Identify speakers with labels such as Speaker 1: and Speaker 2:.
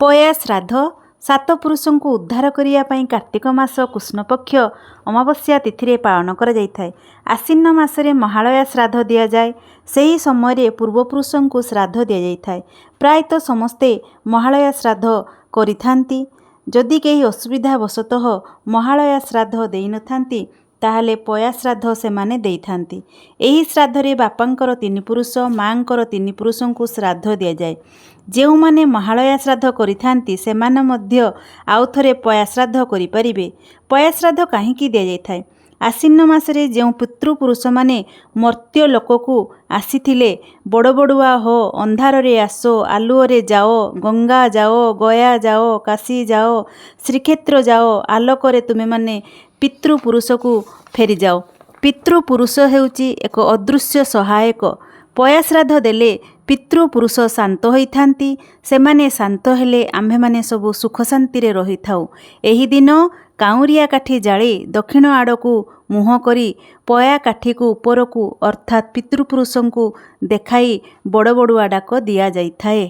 Speaker 1: ପୟା ଶ୍ରାଦ୍ଧ ସାତ ପୁରୁଷଙ୍କୁ ଉଦ୍ଧାର କରିବା ପାଇଁ କାର୍ତ୍ତିକ ମାସ କୃଷ୍ଣପକ୍ଷ ଅମାବାସ୍ୟା ତିଥିରେ ପାଳନ କରାଯାଇଥାଏ। ଆଶ୍ୱିନ ମାସରେ ମହାଳୟା ଶ୍ରାଦ୍ଧ ଦିଆଯାଏ। ସେହି ସମୟରେ ପୂର୍ବପୁରୁଷଙ୍କୁ ଶ୍ରାଦ୍ଧ ଦିଆଯାଇଥାଏ। ପ୍ରାୟତଃ ସମସ୍ତେ ମହାଳୟା ଶ୍ରାଦ୍ଧ କରିଥାନ୍ତି। ଯଦି କେହି ଅସୁବିଧା ବଶତଃ ମହାଳୟା ଶ୍ରାଦ୍ଧ ଦେଇନଥାନ୍ତି, ତାହେଲେ ପୟା ଶ୍ରାଦ୍ଧ ସେମାନେ ଦେଇଥାନ୍ତି। ଏହି ଶ୍ରାଦ୍ଧରେ ବାପାଙ୍କର ତିନି ପୁରୁଷ, ମାଆଙ୍କର ତିନି ପୁରୁଷଙ୍କୁ ଶ୍ରାଦ୍ଧ ଦିଆଯାଏ। ଯେଉଁମାନେ ମହାଳୟା ଶ୍ରାଦ୍ଧ କରିଥାନ୍ତି, ସେମାନେ ମଧ୍ୟ ଆଉ ଥରେ ପୟା ଶ୍ରାଦ୍ଧ କରିପାରିବେ। ପୟା ଶ୍ରାଦ୍ଧ କାହିଁକି ଦିଆଯାଇଥାଏ? ଆଶ୍ୱିନ ମାସରେ ଯେଉଁ ପିତୃପୁରୁଷମାନେ ମର୍ତ୍ତ୍ୟ ଲୋକକୁ ଆସିଥିଲେ, ବଡ଼ ବଡ଼ୁଆ ହୋ, ଅନ୍ଧାରରେ ଆସ, ଆଲୁଅରେ ଯାଅ, ଗଙ୍ଗା ଯାଅ, ଗୟା ଯାଅ, କାଶୀ ଯାଅ, ଶ୍ରୀକ୍ଷେତ୍ର ଯାଅ, ଆଲୋକରେ ତୁମେମାନେ ପିତୃପୁରୁଷକୁ ଫେରିଯାଅ। ପିତୃପୁରୁଷ ହେଉଛି ଏକ ଅଦୃଶ୍ୟ ସହାୟକ। ପୟା ଶ୍ରାଦ୍ଧ ଦେଲେ ପିତୃପୁରୁଷ ଶାନ୍ତ ହୋଇଥାନ୍ତି। ସେମାନେ ଶାନ୍ତ ହେଲେ ଆମ୍ଭେମାନେ ସବୁ ସୁଖ ଶାନ୍ତିରେ ରହିଥାଉ। ଏହି ଦିନ କାଉଁରିଆ କାଠି ଜାଳି ଦକ୍ଷିଣ ଆଡ଼କୁ ମୁହଁ କରି ପୟା କାଠିକୁ ଉପରକୁ ଅର୍ଥାତ୍ ପିତୃପୁରୁଷଙ୍କୁ ଦେଖାଇ ବଡ଼ ବଡ଼ୁଆ ଡାକ ଦିଆଯାଇଥାଏ।